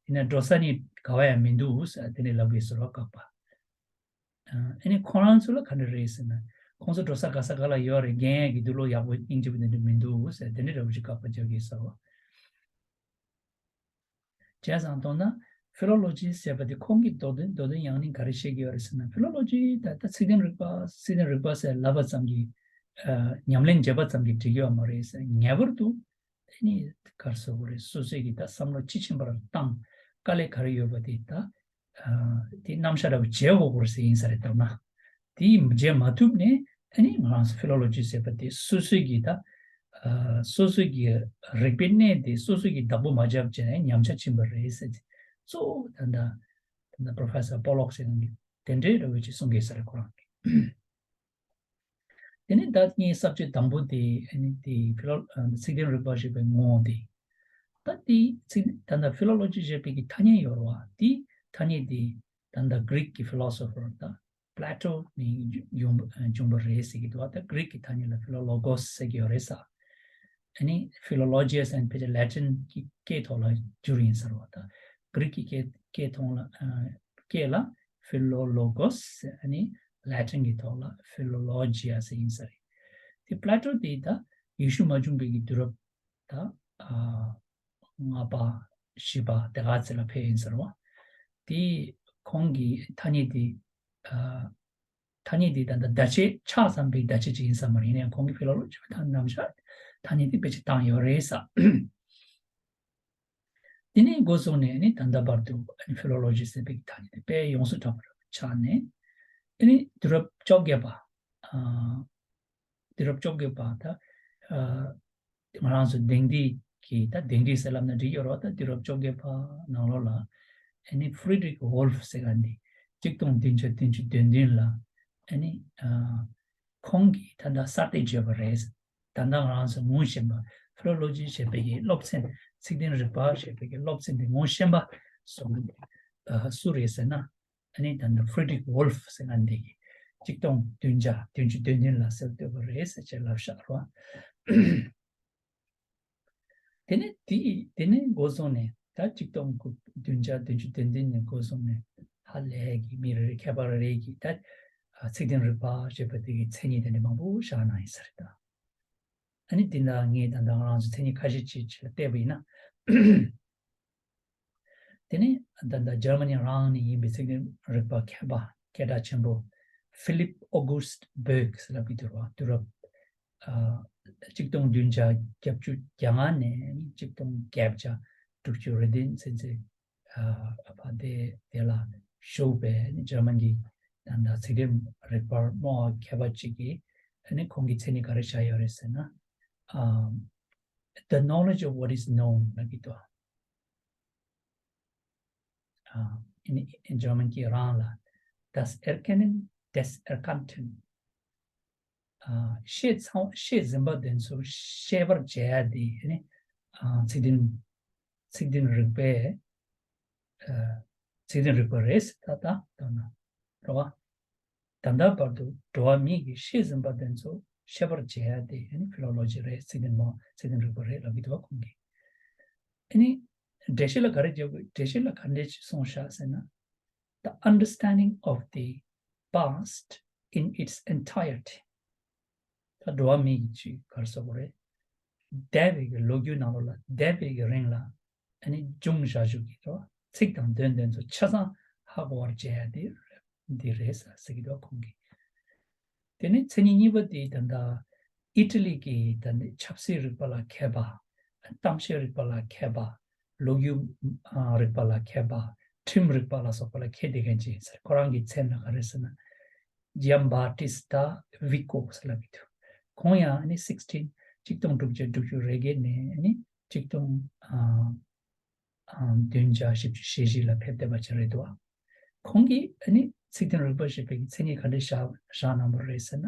ཡིན་ན་འགྲོ་ས་ནི་ག་བ་ཡང་མི་འདུག་ཟེར་དེ་ནས་ལབ་དགོས་ཟེར་བ་དགག་པ། ཨ་ནི་ཁོ་རང་ཚོ་ལ་ག་འདྲ་རེད་ཟེར་ན། ཁོང་ཚོ་འགྲོ་ས་ག་ས་ག་ལ་ཡོད་རེད། རྒན་ཡག་གི་དུག་ལོག་ཡག་པོ་སྙིང་རྗེ་པོ་དེ་འདྲ་མི་འདུག་ཟེར་དེ་འདྲ་འདྲ་པོ་ཅིག་དགག་པ་རྒྱག་གི་ཟེར་བ། བྱས་ཙང་མདོར་ན་ཕི་ལོ་ལོ་ཇི་ཟེར་བ་དེ་ཁོང་གི་མདོ་དོན་མདོ་དོན་ཡང་སྙིང་ག་རེ་བཤད་ཀྱི་ཡོད་རེད་ཟེར་ན། ཕི་ལོ་ལོ་ཇི་ད་ལྟ་ཚིག་དོན་རིག་པ་ཚིག་དོན་རིག་པ་ཟེར་ལབ་པ་ཙམ་གྱིས་ཨ་ཉམས་ལེན་བྱས་པ་ཙམ་གྱིས་འགྲིག་གི་ཡོད་མ་རེད་ཟེར། ངེས་པར་དུ་དེ་ནི་ག་རེ་ཟེར་དགོས་རེད། སོ་སོའི་གི་ད་བསམ་བློ་དཔྱིས་ཕྱིན་པར་བཏང་། དཀའ་ལས་ག་རེ་ཡོད་པ་དེ་ད་ཨ་དེ་རྣམ་གཞག་འདྲ་པོ་བྱེད་དགོས་སྐོར་ཟེར་ཡིན་ས་རེད། དཔེར་ན་དེ་བྱེད་མ་ཐུབ་ནས་ཨ་ནི་ང་རང་ཚོ་ཕི་ལོ་ལོ་ཇི་ཟེར་བ་དེ་སོ་སོའི་གི་ད་ཨ་སོ་སོའི་གི་རིག་པའི་གནས་དེ་སོ་སོའི་གི་བདག་པོ་མ་བརྒྱབ་བྱས་ནས་ཉམས་ཆག་ཕྱིན་པ་རེད་ཟེར་ཏེ། གཙོ་བོ་ད་ལྟ་ད་ལྟ་Professor Pollock ཟེར་མཁན་གྱི་དེ་འདྲའི་འདྲ་པོ་ཅིག་གསུང་གི་ཡོད་ས་རེད་ཁོ་རང་གིས། དེ་ནས་ད་ངའི་ས་བཅད་དང་པོ་དེ་ཨ་ནི་དེ་ཕི་ལོ་ཨ་ཚིག་དོན་རིག་པ་ཞེས་པའི་ངོ་བོ་དེ། ད་དེ་ཚིག་ད་ལྟ་ཕི་ལོ་ལོ་ཇི་ཞེས་པའི་གི་ཐ་སྙད་ཡོད་རེད་བ། དེ་ཐ་སྙད་དེ་ད་ལྟ་Greek གི་philosopher ད་Plato ནས་བྱུང་བྱུང་བ་རེད་ཟེར་གྱི་འདུག་ད་Greek གི་ཐ་སྙད་ལ་Philologos ཟེར་གྱི་ཡོད་རེད་ས། ཨ་ནི་Philologius ཨ་ནི་ཕལ་ཆེར་Latin གི་སྐད་ཐོག་ལ་བསྒྱུར་ཡིན་ས་རེད་བ། ད་Greek གི་སྐད་སྐད་ཐོག་ལ་ཨ་སྐད་ལ་Philologos ཨ་ནི་Latin གི་ཐོག་ལ་Philologia ཟེར་ཡིན་ས་རེད། དེ་Plato དེ་ད་ཡེ་ཤུ་མ་བྱུང་བའི་གི་དུས་རབས་ད་ཨ་ལྔ་པ་བཞི་པ་དེ་ག་ཚོད་ལ་ཕེབས་ཡིན་ས་རེད་བ། དེ་ཁོང་གི་ཐ་སྙད་དེ་ཨ་ཐ་སྙད་འདི་ད་ལྟ་བརྡ་ཆད་ཆགས་ཙམ་པའི་བརྡ་ཆད་ཅིག་ཡིན་ས་མ་རེད། ཡིན་ནའང་ཁོང་གི་ཕི་ལོ་ལོ་ཇི་བ་དང་རྣམ་གཞག་ཐ་སྙད་འདི་དཔེ་ཆ་བཏང་ཡོད་རེད་ས། དེ་ནས་འགོ་བཟུང་ནས་ནི་ད་ལྟ་བར་དུ་ཨ་ནི་ཕི་ལོ་ལོ་ཇི་ཟེར་བའི་ཐ་སྙད་འདི་དཔེ་ཡོངས་སུ་གྲགས་པ་ཆགས་ནས་ཨ་ནི་དུས་རབས་བཅོ་བརྒྱད་པ་ཨ་དུས་རབས་བཅོ་བརྒྱད་པ་ད་ཨ་ང་རང་ཚོ་དེང་དུས་ཀྱི་ད་དེང་དུས་ཟེར་ལབ་ན་འགྲིག་ཡོད་རེད་བ། ད་དུས་རབས་བཅོ་བརྒྱད་པ་ནང་ལོགས་ལ་ཨ་ནི་Friedrich Wolf ཟེར་མཁན་འདི་གཅིག་སྟོང་བདུན་བརྒྱ་བདུན་ཅུ་དོན་བདུན་ལ་ཨ་ནི་ཨ་ཁོང་གིས་ད་ལྟ་གསར་གཏོད་བྱས་པ་རེད། ད་ལྟ་ང་རང་ཚོ་ངོ་ཤེས་པ་Philology ཞེས་པའི་གི་སློབ་ཚན་ཚིག་དོན་རིག་པ་ཞེས་པའི་གི་སློབ་ཚན་འདི་ངོ་ཤེས་པ་སོགས་ཨ་སུ་རེད་ཟེར་ན། ཨ་ནི་ད་ལྟ་Friedrich Wolf ཟེར་མཁན་འདི་གིས་གཅིག་སྟོང་བདུན་བརྒྱ་བདུན་ཅུ་དོན་བདུན་ལ་གསར་གཏོད་པ་རེད་ཟེར་བྱས་ལབ་བཞག་རོགས། དེ་ནས་དེ་དེ་ནས་འགོ་བཟུང་ནས་ད་གཅིག་སྟོང་དགུ་བདུན་བརྒྱ་བདུན་ཅུ་དོན་བདུན་ནས་འགོ་བཟུང་ནས་ཧ་ལས་ཀྱི་མི་རེ་རེ་མཁས་པ་རེ་རེ་གིས་ད་ཚིག་དོན་རིག་པ་ཞེས་པ་དེ་གི་མཚན་ཉིད་དེ་འདྲ་མང་པོ་བཞག་གནང་ཡིན་ས་རེད་ད། ཨ་ནི་འདི་ན་ངས་ད་ལྟ་ང་རང་ཚོ་མཚན་ཉིད་ཁ་ཤས་ཅིག་ཅིག་ལ་བལྟས་པ་ཡིན་ན། དེ་ནས་ད་ལྟ་འཇར་མ་ནི་རང་ནས་ཡིན་པའི་ཚིག་དོན་རིག་པ་མཁས་པ་སྐད་གྲགས་ཆེན་པོ་Philipp August Böck ཟེར་ལབ་ཀྱི་འདུག་བ། དུས་རབས་ཨ་གཅིག་སྟོང་བདུན་བརྒྱ་བརྒྱད་ཅུ་གྱ་ལྔ་ནས་གཅིག་སྟོང་བརྒྱད་བརྒྱ་དྲུག་ཅུ་རེ་བདུན་ཚུན་ཚོད་ཨ་ཕ་དེ་དེ་ལ་བཞུགས་པའི་འཇར་མན་གྱི་ད་ལྟ་ཚིག་དོན་རིག་པར་རྨོངས་པ་མཁས་པ་ཅིག་གིས་ཨ་ནི་ཁོང་གི་མཚན་ཉིད་ག་རེ་བཞག་ཡོད་རེད་ཟེར་ན། ཨ་The knowledge of what is known ལབ་ཀྱི་འདུག་ཨ་ཨིན་ཨིན་ཇར་མན་གྱི་རང་ལ་Das Erkennen des Erkannten ཨ་ཤེས་ཚང་ཤེས་ཟིན་པ་དེ་ཚོ་ཤེས་པར་བྱེད་ཡ་དེ་ནི་ཨ་ཚིག་དོན་ཚིག་དོན་རིག་པའི་ཨ་ཚིག་དོན་རིག་པ་རེད་ཟེར་ད་ལྟ་ལྟར་ན་རེད་བ། ད་ལྟ་བར་དུ་འགྲོ་བ་མིའི་གི་ཤེས་ཟིན་པ་དེ་ཚོ་ ཤེས་པར་བྱེད་ཡ་དེ་ཨ་ནི་ཕི་ལོ་ལོ་ཇི་རེད། ཚིག་དོན་མ་ཚིག་དོན་རིག་པ་རེད་ལབ་ཀྱི་འདུག་བ་ཁོང་གིས། ཨ་ནི་འགྲེལ་བཤད་ལ་ག་རེ་བརྒྱབ་དགོས། འགྲེལ་བཤད་ལ་ག་འདྲས་ཅིག་གསུངས་བཞག་ཟེར་ན། The understanding of the past in its entirety. ད་འགྲོ་བ་མི་ཡི་ཅིག་ག་རེ་ཟེར་དགོས་རེད། འདས་པའི་གི་ལོ་རྒྱུས་ནང་ལོགས་ལ་འདས་པའི་གི་རིང་ལ་ཨ་ནི་འབྱུང་བཞག་རྒྱུ་གི་རེད་བ། ཚིག་དང་དོན་དེ་ཚོ་ཆ་ཚང་ཧ་གོ་བར་བྱེད་ཡ་དེ་འདི་རེད་ཟེར་ཟེར་གྱི་འདུག་ཁོང་གིས། དེ་ནས་མཚན་ཉིད་གཉིས་པ་དེ་ད་ལྟ་ཨི་ཊ་ལི་གི་ད་ནི་ཆབ་སྲིད་རིག་པ་ལ་མཁས་པ། གཏམ་བཤད་རིག་པ་ལ་མཁས་པ། ལོ་རྒྱུས་ཨ་རིག་པ་ལ་མཁས་པ། ཁྲིམས་རིག་པ་ལ་སོགས་པ་ལ་མཁས་བསྡད་མཁན་ཅིག་ཡིན་ཟེར། ཁོ་རང་གི་མཚན་ལ་ག་རེ་ཟེར་ན། ཇམ་བྷ་ཏིས་ཏ་ཝི་ཀོ་ཟེར་ལབ་ཀྱི་འདུག་ཁོང་ཡང་ཨ་ནི་སིགས་ཊིན་ཆིག་སྟོང་དྲུག་བརྒྱ་དྲུག་ཅུ་རེ་བརྒྱད་ནས་ཨ་ནི་ཆིག་སྟོང་ཨ་ཨ་བདུན་བརྒྱ་བཞི་བཅུ་ཞེ་བཞི་ལ་ཕེབས་བསྡད་པ་ཅིག་རེད་འདུག་ཁོང་གིས་ཨ་ནི་ཚིག་དོན་རིག་པ་ཞེས་པའི་མཚན་ཉིད་ག་འདྲས་བཞག་བཞག་གནང་བ་རེད་ཟེར་ན།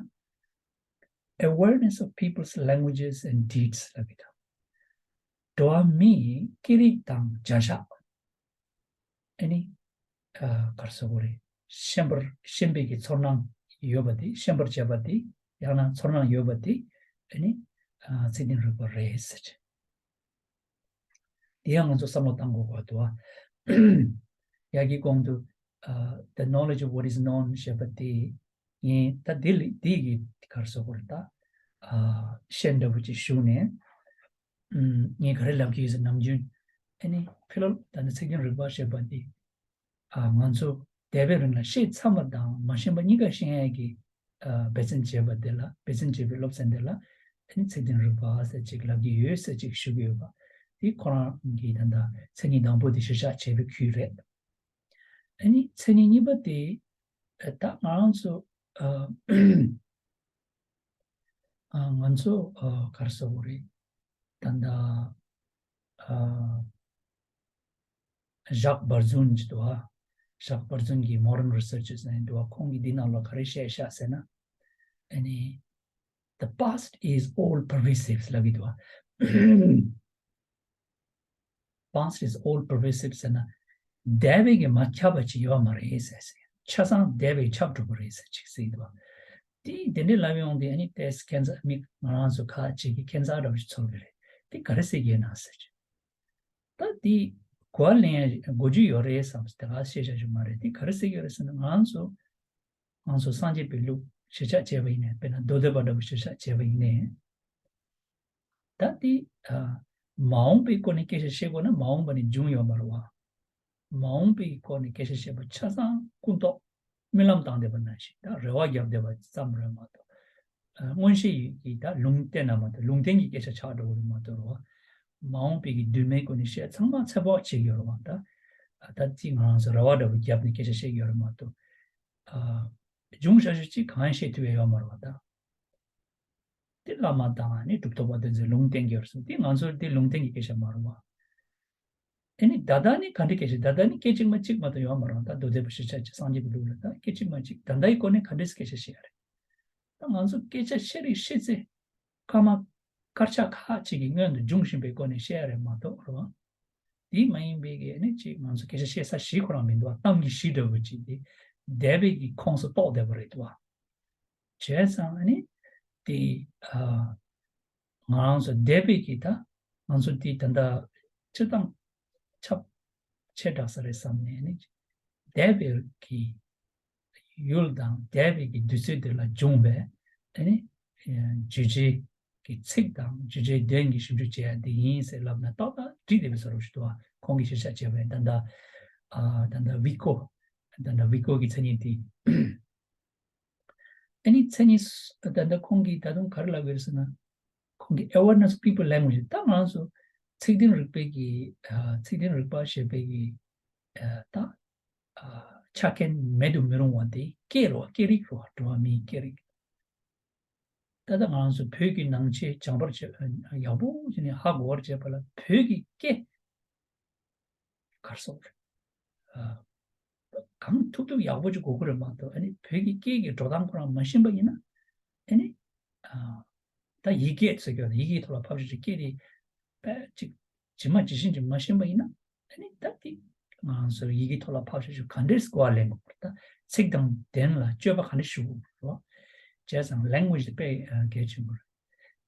Awareness of people's languages and deeds ལབ་ཀྱི་འདུག་འགྲོ་བ་མིའི་སྐད་རིགས་དང་བྱ་གཞག་ཨ་ནི་ཨ་ག་རེ་ཟེར་དགོས་རེད། ཤེས་པར་ཤེས་པའི་གི་ཚོར་སྣང་ཡོད་པ་དེ། ཤེས་པར་བྱེད་པ་དེ། ཡང་ན་ཚོར་སྣང་ཡོད་པ་དེ་ཨ་ནི་ཨ་ཚིག་དོན་རིག་པ་རེད་ཟེར། དེ་ཡང་ང་ཚོ་བསམ་བློ་བཏང་དགོས་པ་འདུག་བ། ཡ་གི་གོང་དུ་ཨ་the knowledge of what is known ཞེས་པ་དེ་ངས་ད་དེ་ལ་དེ་གི་ག་རེ་ཟེར་དགོས་རེད། ད་ཨ་བཤད་འདྲ་པོ་ཅིག་ཞུས་ནས། ཨུམ། ངས་ག་རེ་ལབ་ཀྱི་ཡོད་ཟེར། ནམ་རྒྱུན་ཨ་ནི་ཕི་ལོ་ད་ནི་ཚིག་དོན་རིག་པ་ཞེས་པ་འདི་ཨ་ང་ཚོ་འདས་པའི་རིང་ལ་ཤེས་ཚར་བ་དང་མ་ཤེས་པ་གཉིས་ཀ་ཤེས་ཡས་ཀྱི་ཨ་འབད་བརྩོན་བྱས་པ་དེ་ལ། འབད་བརྩོན་བྱས་པའི་སློབ་ཚན་དེ་ལ་ཨ་ནི་ཚིག་དོན་རིག་པ་ཟེར་ཅིག་ལབ་ཀྱི་ཡོད་ཟེར་ཅིག་ཞུ་གི་ཡོད་པ་དེ་ཁོ་རང་གིས་ད་ལྟ་མཚན་ཉིད་དང་པོ་དེ་གཞིར་བཞག་བྱས་པའི་ཁུལ་རེད། ཨ་ནི་མཚན་ཉིད་གཉིས་པ་དེ་ཨ་ད་ང་རང་ཚོ་ཨ་ཨ་ང་ཚོ་ཨ་ག་རེ་ཟེར་དགོས་རེད། ད་ལྟ་ཨ་ཞག་བར་རྫུན་གྱི་འདུག་བ། ཞག་བར་རྫུན་གྱི་modern researchers ནས་འདུག་བ། ཁོང་གིས་འདི་ནང་ལ་ག་རེ་བཤད་ཤག་ཟེར་ན། ཨ་ནི་the past is all pervasive ལབ་ཀྱི་འདུག་བ། Past is all pervasive ཟེར་ན། འདས་པའི་གི་མ་ཁྱབ་པ་ཅིག་ཡོད་མ་རེད་ཟེར། ཆ་ཚང་འདས་པའི་ཁྱབ་འགྲོ་གི་རེད་ཟེར་ཅིག་ཟེར་གྱི་འདུག་བ། དེ་དེ་འདྲའི་ལབ་ཡོང་དུས་ཨ་ནི་ཏོག་ཙམ་ཁྱད་མཚར། མི་ང་རང་ཚོ་ཁ་ཅིག་གིས་ཁྱད་མཚར་འདྲ་པོ་ཞིག་ཚོར་གི་རེད། དེ་ག་རེ་ཟེར་གྱི་ཡིན་ན་ཟེར་གྱི། ད་དེ་གོ་བ་ལེན་ཡ་གོ་རྒྱུ་ཡོད་རེད་བསམ་སྟེ་ག་བཤད་བྱ་རྒྱུ་མ་རེད། དེ་ག་རེ་ཟེར་གྱི་ཡོད་རེད་ཟེར་ན། ང་ཚོ་ང་ཚོ་སངས་རྒྱས་པའི་ལུགས་གཞིར་བཞག་བྱས་པ་ཡིན་ནའི། དཔེར་ན་མདོ་སྡེ་པ་འདྲ་པོ་གཞིར་བཞག་བྱས་པ་ཡིན་ནའི། ད་དེ་ཨ་མ་འོངས་པའི་སྐོར་ནས་སྐད་ཆ་བཤད་དགོས་ན་མ་འོངས་པ་ནས་བྱུང་ཡོད་མ་རེད་བ། མ་འོངས་པའི་སྐོར་ནས་སྐད་ཆ་བཤད་པ་ཆ་ཚང་ཀུན་རྟོག་རྨི་ལམ་བཏང་བསྡད་པ་ནང་བཞིན། ད་རེ་བ་བརྒྱབ་བསྡད་པ་ཙམ་རེད་མ་གཏོགས། ཨ་མངོན་ཤེས་ཀྱིས་ད་ལུང་བསྟན་ན་མ་གཏོགས། ལུང་བསྟན་གྱི་སྐད་ཆ་ཆགས་འགྲོ་གི་རེད་མ་གཏོགས་རེད་བ། མ་འོངས་པའི་གི་དུས་མིན་སྐོར་ནས་བཤད་ཚང་མ་ཚོད་དཔག་བྱེད་ཀྱི་ཡོད་རེད་བ། ད་ད་ཅིག་ང་རང་ཚོ་རེ་བ་འདྲ་པོ་བརྒྱབ་ནས་སྐད་ཆ་བཤད་ཀྱི་ཡོད་རེད་མ་གཏོགས། ཨ་བྱུང་བཞག་རྒྱུ་ཅིག་གང་ཡང་བཤད་ཐུབ་ཡ་ཡོད་མ་རེད་བ། ད་དེ་བླ་མ་དང་ཨ་ནི་གྲུབ་ཐོབ་པ་དེ་ཚོས་ལུང་བསྟན་གྱི་ཡོད་རེད་གསུངས། དེ་ང་ཚོར་དེ་ལུང་བསྟན་གྱི་སྐད་ཆ་མ་རེད་བ། ཨ་ནི་ད་ལྟ་ནི་ག་འདྲ་སྐད་ཆ། ད་ལྟ་ནི་སྐད་ཅིག་མ་གཅིག་མ་གཏོགས་ཡོད་མ་རེད། ད་མདོ་སྡེ་པ་གཞིར་བཞག་བྱས་སངས་རྒྱས་པའི་ལུགས་ལ་ད་སྐད་ཅིག་མ་གཅིག་ད་ལྟའི་སྐོར་ནས་ག་འདྲས་སྐད་ཆ་བཤད་ཡ་རེད། ད་ང་ཚོ་སྐད་ཆ་བཤད་རིགས་བཤད་ཚེ་སྐར་མ་སྐར་ཆ་ཁག་ཅིག་གི་སྔོན་དུ་འབྱུང་བཞིན་པའི་སྐོར་ནས་བཤད་ཡ་རེད་མ་གཏོགས་རེད་བ། དེ་མ་ཡིན་པའི་གི་ཨ་ནི་ཅིག་ང་ཚོ་སྐད་ཆ་བཤད་ས་གཞི་ཁོ་རང་མི་འདུག་བ། གཏམ་གྱི་གཞི་འདྲ་པོ་ཅིག་དེ་འདས་པའི་གི་ཁོངས་སུ་གཏོགས་བསྡད་པ་རེད་འདུག་བ། བྱས་ཙང་ཨ་ནི་དེ་ཨ་ང་རང་ཚོ་འདས་པའི་གི་ད་ང་ཚོ་དེ་ད་ལྟ་སྤྱིར་བཏང་ཁྱབ་ཆེ་དྲགས་ས་རེད་བསམ་ནས་ཨ་ནི་འདས་པའི་གི་ཡུལ་དང་འདས་པའི་གི་དུས་ཚོད་དེ་ལ་བྱུང་བའི་ཨ་ནི་བརྗོད་བྱའི་གི་ཚིག་དང་བརྗོད་བྱའི་དོན་གྱི་ཞིབ་འཇུག་བྱེད་ཡ་དེ་ཡིན་ཟེར་ལབ་ན་ཏག་ཏག་འགྲིག་བསྡད་པའི་བཟོ་འདྲ་ཞིག་འདུག་བ། ཁོང་གིས་གཞིར་བཞག་བྱས་པའི་ད་ལྟ་ཨ་ད་ལྟ་ཝི་ཀོ་ད་ལྟ་ཝི་ཀོ་གི་མཚན་ཉིད་དེ། ཨ་ནི་མཚན་ཉིད་ད་ལྟ་ཁོང་གིས་ད་དུང་ག་རེ་ལབ་ཡོད་ཟེར་ན། ཁོང་གིས་awareness of people language ད་ང་ཚོ་ཚིག་དོན་རིག་པའི་གི་ཨ་ཚིག་དོན་རིག་པ་ཞེས་པའི་གི་ཨ་ད་ཨ་ཆ་རྐྱེན་མེད་དུ་མི་རུང་བ་དེ་སྐད་རེད་བ། སྐད་རིགས་རེད་བ། འགྲོ་བ་མིའི་སྐད་རིགས། ད་ལྟ་ང་རང་ཚོ་བོད་ཀྱི་ནང་ཆོས་སྦྱངས་པར་བྱེད། ཡག་པོ་བྱས་ནས་ཧ་གོ་བར་བྱེད་པ་ལ་བོད་ཀྱི་སྐད་གར་སོང་རེད། ཨ་གང་ཐུབ་ཐུབ་ཡག་པོ་ཅིག་གོ་དགོས་རེད་མ་གཏོགས། ཨ་ནི་བོད་ཀྱི་སྐད་ཀྱི་འགྲོ་སྟངས་ཁོ་རང་མ་ཤེས་པ་ཡིན་ན། ཨ་ནི་ཨ་ད་ཡིག་སྐད་ཟེར་གྱི་ཡོད་རེད། ཡི་གེའི་ཐོག་ལ་ཕབ་བྱས་ཀྱི་སྐད་དེ་དཔེ་ཅིག་ཇི་མ་ཇི་བཞིན་ཅིག་མ་ཤེས་པ་ཡིན་ན། ཨ་ནི་ད་དེ་ང་ཚོ་ཡི་གེའི་ཐོག་ལ་ཕབ་བྱས་ཀྱི་ག་འདྲས་གོ་བ་ལེན་དགོས་རེད། ད་ཚིག་དང་དོན་ལ་དཔྱོད་པ་ག་འདྲས་ཞུ་དགོས་རེད། བྱས་ཙང་language་དེ་དཔེ་ཨ་གལ་ཆེན་པོ་རེད།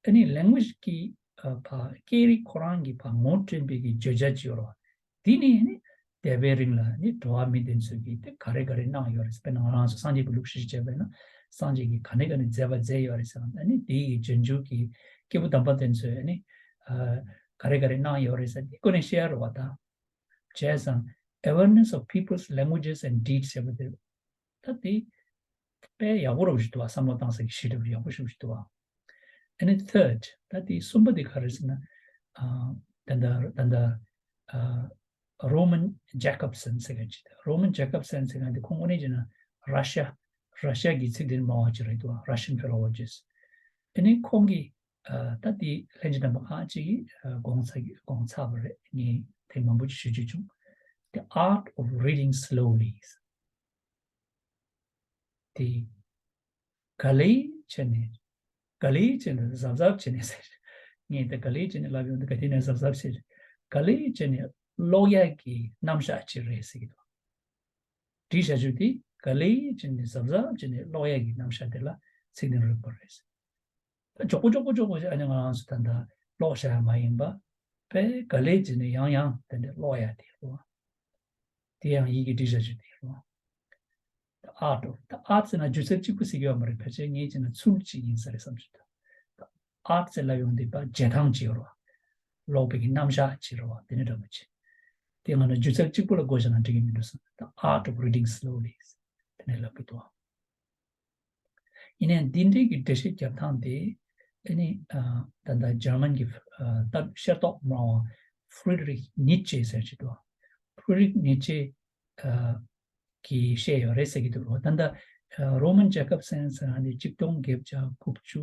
ཨ་ནི་language་གི་ཨ་ཕ་སྐད་རིགས་ཁོ་རང་གི་ཕ་ངོ་སྤྲོད་པའི་གི་བརྗོད་བྱ་ཅིག་ཡོད་རེད་བ། དེ་ནི་ནི་འདས་པའི་རིང་ལ་ནི་འགྲོ་བ་མི་དེ་ཚོས་ཀྱིས་དེ་ག་རེ་ག་རེ་གནང་ཡོད་རེད། དཔེར་ན་ང་རང་ཚོ་སངས་རྒྱས་ཀྱི་ལུགས་སྲོལ་བྱས་པས་ན་སངས་རྒྱས་ཀྱིས་ག་ནས་ག་ནས་མཛད་པ་མཛད་ཡོད་རེད་ཟེར་བ་དང་ནི་དེའི་གི་རྗེས་འཇུག་གི་སྐྱེས་བུ་དམ་པ་དེ་ཚོས་ནི་ཨ་ག་རེ་ག་རེ་གནང་ཡོད་རེད་ཟེར་དེ་སྐོར་ནས་བཤད་ཡ་རེད་བ་དང་། བྱས་ཙང་awareness of people's languages and deeds ཟེར་བ་དེ་ད་དེ་དཔེ་ཡག་པོ་རང་ཞིག་འདུག་བ། བསམ་བློ་བཏང་ས་གི་ཤེས་སྒྲུབ་ཡག་པོ་རང་ཞིག་འདུག་བ། And then third, ད་དེ་གསུམ་པ་དེ་ག་རེ་ཟེར་ན། ཨ་ད་ལྟ་ད་ལྟ་ཨ་Roman Jakobson ཟེར་མཁན་ཅིག་དང་། Roman Jakobson ཟེར་མཁན་དེ་ཁོང་དངོས་གནས་བྱས་ན་ར་ཤ་ར་ཤ་གི་ཚིག་དོན་སྨྲ་བ་ཅིག་རེད་འདུག་བ། Russian philologist། ཨ་ནི་ཁོང་གིས་ཨ་ད་དེ་ལྷན་རྒྱས་རྣམ་པ་ཁག་ཅིག་གིས་ཨ་དགོངས་ཚ་དགོངས་ཚར་བ་རེད། ངས་དེ་མང་པོ་ཅིག་ཞུ་རྒྱུ་བྱུང་། The art of reading slowly། དེ་ག་ལེ་བྱས་ནས་ག་ལེ་བྱས་ནས་གཟབ་གཟབ་བྱས་ནས་ཟེར། ངས་ད་ག་ལེ་བྱས་ནས་ལབ་ཡོང་དུས་ག་དེ་ནས་གཟབ་གཟབ་བྱས། ག་ལེ་བྱས་ནས་ཀློག་ཡག་གི་རྣམ་གཞག་ཅིག་རེད་ཟེར་གྱི་འདུག་བྲིས་བྱ་རྒྱུ་དེ་ག་ལེ་བྱས་ནས་གཟབ་གཟབ་བྱས་ནས་ཀློག་ཡག་གི་རྣམ་གཞག་དེ་ལ་ཚིག་དོན་རིག་པ་རེད་ཟེར། མགྱོགས་པོ་མགྱོགས་པོ་མགྱོགས་པོ་ཞིག་ཨ་ནི་ང་རང་ཚོ་ད་ལྟ་ཀློག་བྱ་ཡ་མ་ཡིན་པ། དཔེ་ག་ལེ་བྱས་ནས་ཡང་ཡང་དེ་འདྲ་ཀློག་ཡ་དེ་རེད། དེ་ཡང་ཡི་གེ་འབྲི་བྱ་རྒྱུ་དེ་རེད། The art of, the art ཟེར་ན་སྒྱུ་རྩལ་གཅིག་པུ་ཟེར་གྱི་ཡོད་མ་རེད། ཕལ་ཆེར་ངས་བྱས་ན་ཚུལ་གཅིག་ཡིན་ས་རེད་བསམ་གྱི་འདུག The art ཟེར་ལབ་ཡོང་དུས་ཕར་བྱེད་སྟངས་ཅིག་ཡོད་རེད་བ། ཀློག་པའི་གི་རྣམ་གཞག་ཅིག་རེད་བ། དེ་ནི་འདྲ་པོ་ཅིག་དེ་ང་ནི་སྒྱུ་རྩལ་གཅིག་པུ་ལ་བགོས་བྱས་ན་འགྲིག་གི་མི་འདུག་བསམ། The art of reading slowly དེ་ནས་ལབ་གི་འདུག་ཡིན་ནའང་འདི་འདྲའི་གི་འགྲེལ་བཤད་རྒྱབ་སྟངས་དེ་ཨ་ནི་ཨ་ད་ལྟ་འཇར་མན་གྱི་ཨ་ལྟ་ཤེས་རྟོགས་སྨྲ་བ་Friedrich Nietzsche ཟེར་གྱི་འདུག Friedrich Nietzsche ཨ་གིས་བཤད་ཡོད་རེད་ཟེར་གྱི་འདུག་ད་ལྟ་ཨ་Roman Jakobson ཟེར་མཁན་དེ་ཆིག་སྟོང་བརྒྱད་བརྒྱ་དགུ་བཅུ་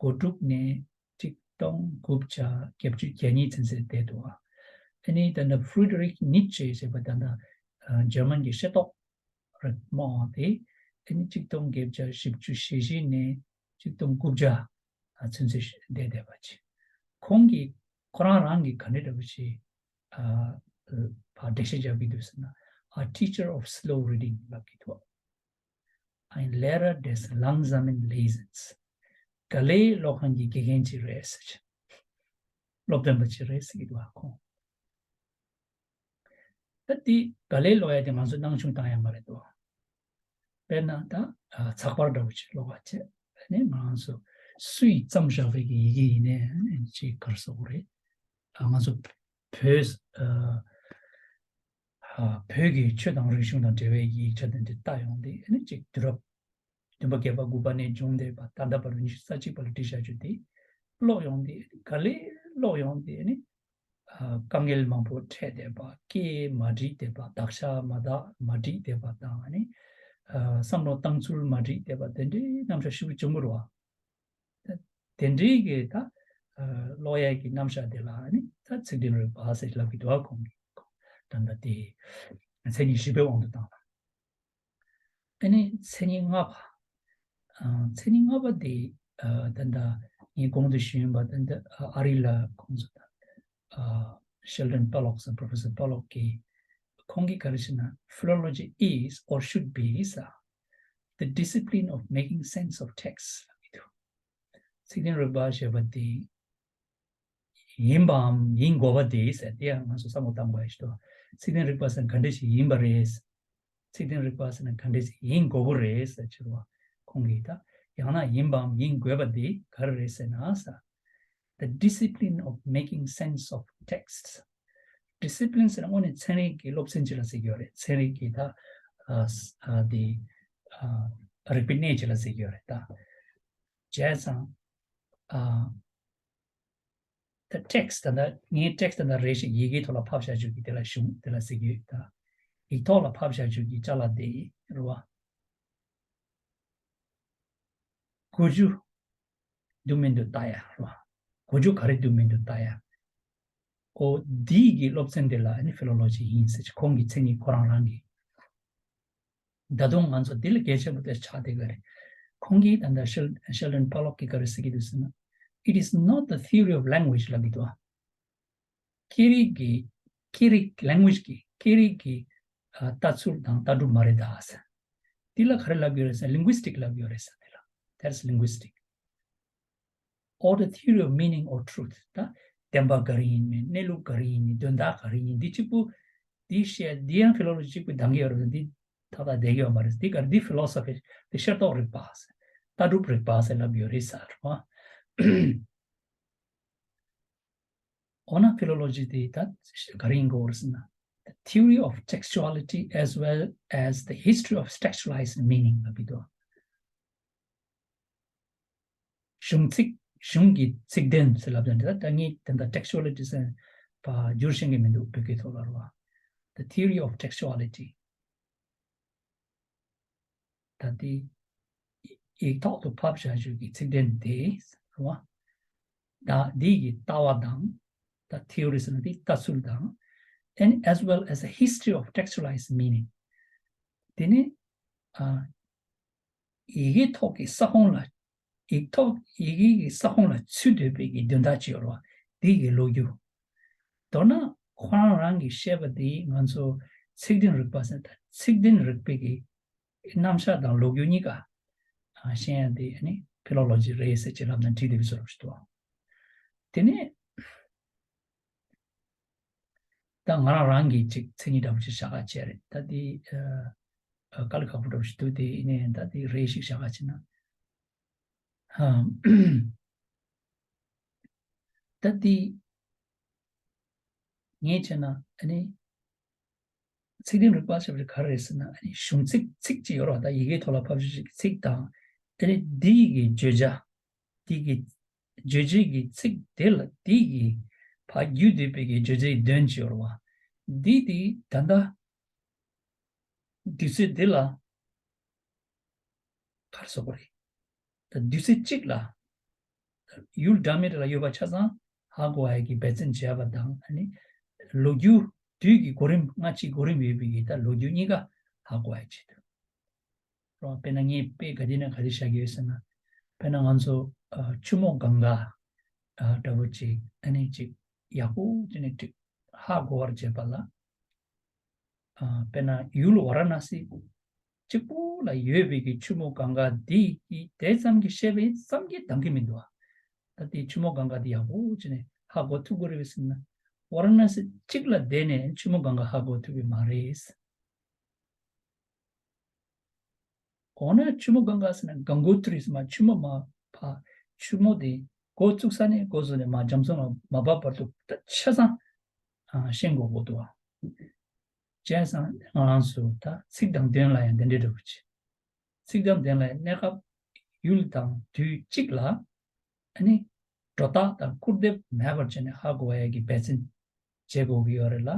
གོ་དྲུག་ནས་ཆིག་སྟོང་དགུ་བརྒྱ་བརྒྱད་ཅུ་གྱ་གཉིས་ཚུན་ཚོད་བསྡད་འདུག་ཨ་ནི་ད་ལྟ་Friedrich Nietzsche ཟེར་བ་ད་ལྟ་ཨ་འཇར་མན་གྱི་ཤེས་རྟོགས་རིག་སྨྲ་བ་དེ་ཨ་ནི་ཆིག་སྟོང་བརྒྱད་བརྒྱ་བཞི་བཅུ་ཞེ་བཞི་ནས་ཆིག་སྟོང་དགུ་བརྒྱ་ཚུན་ཚོད་བསྡད་བསྡད་པ་ཅིག་ཁོང་གིས་ཁོ་རང་རང་གིས་ག་འདྲ་འདྲ་པོ་ཞིག་ཨ་ཕར་འགྲེལ་བཤད་རྒྱག་གི་འདུག་ཟེར་ན། A teacher of slow reading ལབ་ཀྱི་འདུག Ein Lehrer des langsamen Lesens། ག་ལེ་ཀློག་མཁན་གྱི་དགེ་རྒན་ཅིག་རེད་ཟེར། སློབ་སྟོན་པ་ཅིག་རེད་ཟེར་གྱི་འདུག་ཨ་ཁོང་། ད་དེ་ག་ལེ་ཀློག་ཡ་དེ་ང་ཚོ་སྣང་ཆུང་བཏང་ཡ་མ་རེད་དོ། དཔེར་ན་ད་ཨ་ཚགས་པར་འདྲ་བོ་ཅིག་ཀློག་པ་བྱས་ནས་ང་རང་ཚོ་སུས་བརྩམས་བཞག་པའི་གི་ཡི་གེ་ཡིན་ནའི་ཅིག་ག་རེ་ཟེར་དགོས་རེད། ཨ་ང་ཚོ་བོད་ཨ་ཨ་བོད་ཀྱི་ཆོས་དང་རིག་གཞུང་དང་འབྲེལ་བའི་ཡིག་ཆ་དེ་འདྲ་ལྟ་ཡོང་དུས་ཨ་ནི་ཅིག་དུས་རབས་བདུན་པ་བརྒྱད་པ་དགུ་པ་ནས་བྱུང་བསྡད་པ་ད་ལྟ་བར་དུ་ཉི་ཤུ་རྩ་གཅིག་པ་ལ་བྲིས་བཞག་རྒྱུ་དེ་ཀློག་ཡོང་དུས་ག་ལེ་ཀློག་ཡོང་དུས་ཨ་ནི་ཨ་དཀའ་ངལ་མང་པོ་འཕྲད་བསྡད་པ། སྐད་མ་འགྲིག་བསྡད་པ། དག་ཆ་མ་དག་མ་འགྲིག་བསྡད་པ་དང་ཨ་ནི་ཨ་བསམ་བློ་བཏང་ཚུལ་མ་འགྲིག་བསྡད་པ་དེ་འདྲའི་རྣམ་གཞག་ཞེ་པོ་བྱུང་གི་རེད་བ། དེ་འདྲའི་གི་ད་ཨ་ཀློག་ཡས་ཀྱི་རྣམ་གཞག་དེ་ལ་ཨ་ནི་ད་ཚིག་དོན་རིག་པ་ཟེར་ལབ་ཀྱི་འདུག་ཨ་ཁོང་གིས། ད་ལྟ་དེ་མཚན་ཉིད་བཞི་པའི་དབང་དུ་བཏང་ལ། ཨ་ནི་མཚན་ཉིད་ལྔ་པ། ཨ་མཚན་ཉིད་ལྔ་པ་དེ་ཨ་ད་ལྟ་ངས་གོང་དུ་ཞུས་ཡིན་པ་ད་ལྟ་ཨ་ཨ་རི་ལ་ཁོང་ཚོ་ད་ཨ་Sheldon Pollock ཟེར། Professor Pollock གིས་ཁོང་གིས་ག་རེ་ཟེར་ན། Philology is or should be ཟེར། The discipline of making sense of texts ལབ་ཀྱི་འདུག་ཚིག་དོན་རིག་པ་ཞེས་པ་དེ་ཡིན་པའམ་ཡིན་དགོས་པ་དེ་ཟེར། དེ་ཡང་ང་ཚོ་བསམ་བློ་བཏང་དགོས་ཡ་ཞིག་འདུག་ཚིག་དོན་རིག་པ་ཟེར་ན་ག་འདྲ་ཞིག་ཡིན་པ་རེད། ཚིག་དོན་རིག་པ་ཟེར་ན་ག་འདྲ་ཞིག་ཡིན་དགོས་པ་རེད་ཟེར་ཕྱིར་བ། ཁོང་གིས་ད་ཡང་ན་ཡིན་པའམ་ཡིན་དགོས་པ་དེ་ག་རེ་རེད་ཟེར་ན་ཟེར། The discipline of making sense of texts. Discipline ཟེར་ན་དངོས་གནས་ཚན་རིག་གི་སློབ་ཚན་ཅིག་ལ་ཟེར་གྱི་ཡོད་རེད། ཚན་རིག་གི་ད་ཨ་ཨ་དེ་ཨ་རིག་པའི་གནས་ཅིག་ལ་ཟེར་གྱི་ཡོད་རེད་ད། བྱས་ཙང་ཨ་ད་text ད་ལྟ་ངའི་text ད་ལྟ་རེ་ཞིག་ཡི་གེའི་ཐོག་ལ་ཕབ་བཞག་རྒྱུ་གི་དེ་ལ་གཞུང་དེ་ལ་ཟེར་གྱི་ཡོད་ད། ཡིག་ཐོག་ལ་ཕབ་བཞག་རྒྱུ་གི་ཅ་ལག་དེ་རེད་བ། གོ་རྒྱུ་འདུག་མི་འདུག་ལྟ་ཡ་རེད་བ། གོ་རྒྱུ་ག་རེ་འདུག་མི་འདུག་ལྟ་ཡ། ཨོ་འདི་གི་སློབ་ཚན་དེ་ལ་ཨ་ནི་philology ཡིན་ཟེར་གྱི་ཁོང་གི་མཚན་ཉིད་ཁོ་རང་རང་གི། ད་དུང་ང་ཚོ་འདི་ལ་གལ་ཆེན་པོ་དེ་ཆགས་བསྡད་ཀྱི་རེད། ཁོང་གིས་ད་ལྟ་Shel- Sheldon Pollock གིས་ག་རེ་ཟེར་གྱི་འདུག་ཟེར་ན། It is not the theory of language ལབ་ཀྱི་འདུག་ཨ། སྐད་རིགས་ཀྱི་སྐད་རིགས་language གི་སྐད་རིགས་ཀྱི་ཨ་ལྟ་ཚུལ་དང་ལྟ་གྲུབ་མ་རེད་ད་ཟེར། འདི་ལ་ག་རེ་ལབ་ཀྱི་ཡོད་རེད་ཟེར་ན་linguistic ལབ་ཀྱི་ཡོད་རེད་ཟེར་འདི་ལ། That's linguistic. Or the theory of meaning or truth. ད་བདེན་པ་ག་རེ་ཡིན་མིན། གནས་ལུགས་ག་རེ་ཡིན་མིན། དོན་དག་ག་རེ་ཡིན། འདི་གཅིག་པུ། འདི་བཤད། འདི་ཡང་ཕི་ལོ་ལོ་ཇི་གཅིག་པུ་འདང་གི་ཡོད་རེད། འདི་ཏག་ཏག་བསྡད་ཀྱི་ཡོད་མ་རེད། འདི་ག་རེ། འདི་ཕི་ལོ་སོ་ཕི། འདི་ཤེས་རྟོགས་རིག་པ་ཟེར། ལྟ་གྲུབ་རིག་པ་ཟེར་ལབ་ཡོད་རེད་ཟེར་བ། འོ་ན་ཕི་ལོ་ལོ་ཇི་དེ་ད་ག་རེ་ཡིན་དགོས་རེད་ཟེར་ན། The theory of textuality as well as the history of textualized meaning ལབ་ཀྱི་འདུག། གཞུང་ཚིག་གཞུང་གི་ཚིག་དོན་ཟེར་ལབ་ཡོང་དུས། ད་ངས་དེ་འདྲ་textuality ཟེར་བ་བསྒྱུར་ཤེས་ཀྱི་མི་འདུག། བོད་སྐད་ཐོག་ལ་རེད་བ། The theory of textuality. ད་དེ་ཡིག་ཐོག་ཏུ་ཕབ་བཞག་རྒྱུ་གི་ཚིག་དོན་དེ་རེད་བ། ད་འདི་གི་ལྟ་བ་དང་། ད་theory ཟེར་ན་དེ་ལྟ་ཚུལ་དང་། And as well as a history of textualized meaning. དེ་ནས་ཨ། ཡི་གེ་ཐོག་གི་ས་ཁོངས་ལ། ཡིག་ཐོག་ཡི་གེ་གི་ས་ཁོངས་ལ་ཚུད་སྡོད་པའི་གི་དོན་དག་ཅིག་ཡོད་རེད་བ། དེ་གི་ལོ་རྒྱུས། མདོར་ན་ཁོ་རང་རང་གིས་བཤད་པ་དེ་ང་ཚོ་ཚིག་དོན་རིག་པ་ཟེར། ད་ཚིག་དོན་རིག་པའི་གི་རྣམ་གཞག་དང་ལོ་རྒྱུས་གཉིས་ཀ་ཤེས་ཡ་དེ་ནི་ཕི་ལོ་ལོ་ཇི་རེད་ཟེར་ཅིག་ལབ་ན་འགྲིག་བསྡད་པའི་བཟོ་འདྲ་ཞིག་འདུག། དེ་ནས། ད་ང་རང་རང་གིས་ཅིག་མཚན་ཉིད་འདྲ་པོ་ཅིག་བཞག་ག་བྱས་རེད། ད་དེ་ཨ། ཨ། དཀའ་ལས་ཁག་པོ་འདྲ་པོ་ཞིག་འདུག། དེ་ཡིན་ནའི་ད་དེ་རེ་ཞིག་བཞག་ག་བྱས་ན། ཨ། ད་དེ་ངས་བྱས་ན་ཨ་ནི། ཚིག་དོན་རིག་པ་ཟེར་བ་ག་རེ་རེད་ཟེར་ན། ཨ་ནི་གཞུང་ཚིག་ཚིག་ཅིག་ཡོད་རེད་བ། ད་ཡི་གེ་ཐོག་ལ་ཕབ་བཞག་ཅིག་གི་ཚིག་དང་། ཨ་ནི་འདི་གི་བརྗོད་བྱ། འདི་གི་རྗོད་བྱེད་ཀྱི་ཚིག་དེ་ལ། འདི་གི་ཕར་བརྒྱུད་བསྡད་པའི་གི་བརྗོད་བྱའི་དོན་ཅིག་ཡོད་རེད་བ། འདི་དེ་ད་ལྟ་དུས་ཚོད་འདི་ལ། ག་རེ་ཟེར་དགོས་རེད། ད་དུས་ཚོད་གཅིག་ལ་ཡུལ་འདྲ་མི་འདྲ་ལ་ཡོད་པ་ཆ་ཚང་ཧ་གོ་ཡ་གི་འབད་བརྩོན་བྱས་པ་དང་། ཨ་ནི་ལོ་རྒྱུས། དུས་ཀྱི་གོ་རིམ། སྔ་ཕྱིའི་གོ་རིམ་ཡོད་པའི་གི་ད་ལོ་རྒྱུས་གཉིས་ཀ་ཧ་གོ་ཡ་ཆེད་དུ། རོ། དཔེར་ན་ངས་དཔེ་ག་དུས་ནས་ག་དུས་བཞག་གི་ཡོད་ཟེར་ན། དཔེར་ན་ང་ཚོ་ཨ། ཆུ་མོ་གངྒཱ་ཨ། འདྲ་པོ་ཅིག་ཨ་ནི་ཅིག་ཡག་པོ་བྱས་ནས་ཅིག་ཧ་གོ་བར་བྱེད་པ་ལ། ཨ། དཔེར་ན་ཡུལ་ཝཱ་ར་ཎ་སི་གཅིག་པུ་ལ་ཡོད་པའི་གི་ཆུ་མོ་གངྒཱ་འདི་གི་དེ་ཙམ་གྱིས་བཤད་པ་ཙམ་གྱིས་འདང་གི་མི་འདུག་ཨ། ད་དེ་ཆུ་མོ་གངྒཱ་འདི་ཡག་པོ་བྱས་ནས་ཧ་གོ་ཐུབ་ཀྱི་རེད་ཟེར་ན། ཝཱ་ར་ཎ་སི་གཅིག་ལ་བསྡད་ནས་ཆུ་མོ་གངྒཱ་ཧ་གོ་ཐུབ་ཀྱི་མ་རེད། འོ་ན་ཆུ་མོ་གངྒཱ་ཟེར་ན་གངྒོ་ཏྲི་ཟེར་མ། ཆུ་མོ་མར་ཕར། ཆུ་མོ་དེ་འགོ་བཙུགས་ས་ནས་འགོ་བཟུང་ནས་མར་རྒྱ་མཚོ་ལ་མ་བབས་བར་དུ་ད་ཆ་ཚང་ཨ། ཤེས་དགོས་དགོས་འདུག་ཨ། བྱས་ཙང་ང་རང་ཚོ་ད་ཚིག་དང་དོན་ལ་ཡང་དེ་འདྲའི་འདྲ་པོ་ཅིག། ཚིག་དང་དོན་ལ་ཡང་གནས་སྐབས་ཡུལ་དང་དུས་གཅིག་ལ། ཨ་ནི་སྒྲོ་བཏགས་དང་སྐུར་འདེབས་མེད་པར་བྱས་ནས་ཧ་གོ་ཡ་གི་འབད་བརྩོན་བྱེད་དགོས་ཀྱི་ཡོད་རེད་ལ།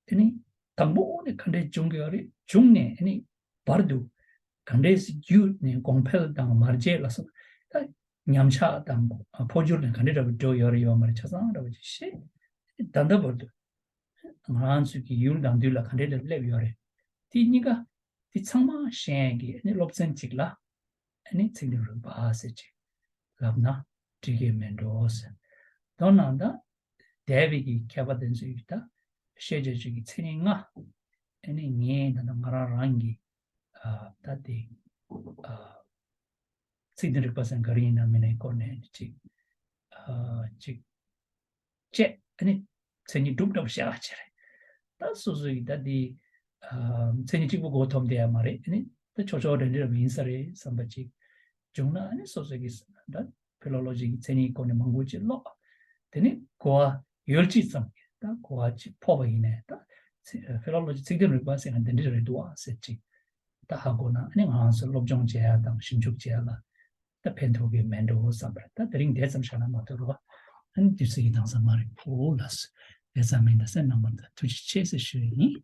དེ་ནི་དང་པོ་ནས་ག་འདྲས་བྱུང་གི་ཡོད་རེད། བྱུང་ནས་ཨ་ནི་བར་དུ་ག་འདྲས་བརྒྱུད་ནས་གོང་འཕེལ་དང་མར་བརྗེ་ལ་སོགས། ད་ཉམས་ཆག་དང་འཕོ་འགྱུར་ནས་ག་འདྲས་འདྲ་པོ་འགྲོ་ཡོད་རེད་ཡོད་མ་རེད་ཆ་ཚང་འདྲ་པོ་ཅིག་ཤེས། ད་ལྟ་བར་དུ་ང་རང་ཚོའི་གི་ཡུལ་དང་དུས་ལ་ག་འདྲས་འདྲ་སླེབས་ཡོད་རེད། དེ་གཉིས་ཀ་དེ་ཚང་མ་ཤེས་ཡ་གི་ཨ་ནི་སློབ་ཚན་གཅིག་ལ། ཨ་ནི་ཚིག་དོན་རིག་པ་ཟེར་ཅིག་ལབ་ན་འགྲིག་གི་མེད་འགྲོ་ཟེར། མདོར་ན་ད་འདས་པའི་གི་མཁས་པ་དེ་ཚོའི་ད་བཤད་བྱ་བྱེད་ཀྱི་མཚན་ཉིད་ལྔ། ཨ་ནི་ངས་ད་ལྟ་ང་རང་རང་གི་ཨ། ད་དེ་ཨ། ཚིག་དོན་རིག་པ་ཟེར་ག་རེ་ཡིན་ན་མིན་ནའི་སྐོར་ནས་ཅིག་ཨ། ཅིག་བཅད། ཨ་ནི་མཚན་ཉིད་སྒྲུབ་འདྲ་པོ་བཤད་ཡག་ཅིག་རེད། ད་སོ་སོ་ཡི་ད་དེ་ཨ། མཚན་ཉིད་གཅིག་པུ་མགོ་འཐོམ་བསྡད་ཡ་མ་རེད། ཨ་ནི་ད་ཆོག་ཆོག་འདྲ་འདྲ་རེ་ཡིན་ས་རེད་བསམ་པ་ཅིག་བྱུང་ན། ཨ་ནི་སོ་སོ་གི་ད་ཕི་ལོ་ལོ་ཇི་གི་མཚན་ཉིད་སྐོར་ནས་མང་པོ་ཅིག་ཀློག། དེ་ནི་གོ་བ་ཡོད་ཅིག་ཙམ་གྱིས་ད་གོ་བ་ཅིག་ཕོག་པ་ཡིན་ནའི། ད་ཚིག་ཕི་ལོ་ལོ་ཇི་ཚིག་དོན་རིག་པ་ཟེར་ན་འདི་འདྲ་རེད་འདུག་ཨ་ཟེར་ཅིག་ད་ཧ་གོ་ན། ཨ་ནི་ང་རང་ཚོ་སློབ་སྦྱོང་བྱེད་ཡ་དང་ཞིབ་འཇུག་བྱེད་ཡ་ལ་ད་ཕན་ཐོགས་ཀྱི་མེད་འགྲོ་བསམ་པ་རེད། ད་དེ་རིང་དེ་ཙམ་བཞག་ན་མ་གཏོགས་རོ། ཨ་ནི་དུས་ཚོད་ཀྱི་དྭངས་གཙང་མ་རེད། ཕུ་ལ་སོ། དེ་ཙམ་མིན་ད་སེམས་ནང་མར་ད་ཐུགས་རྗེ་ཆེ་ཟེར་ཞུ་ཡི་ཡིན།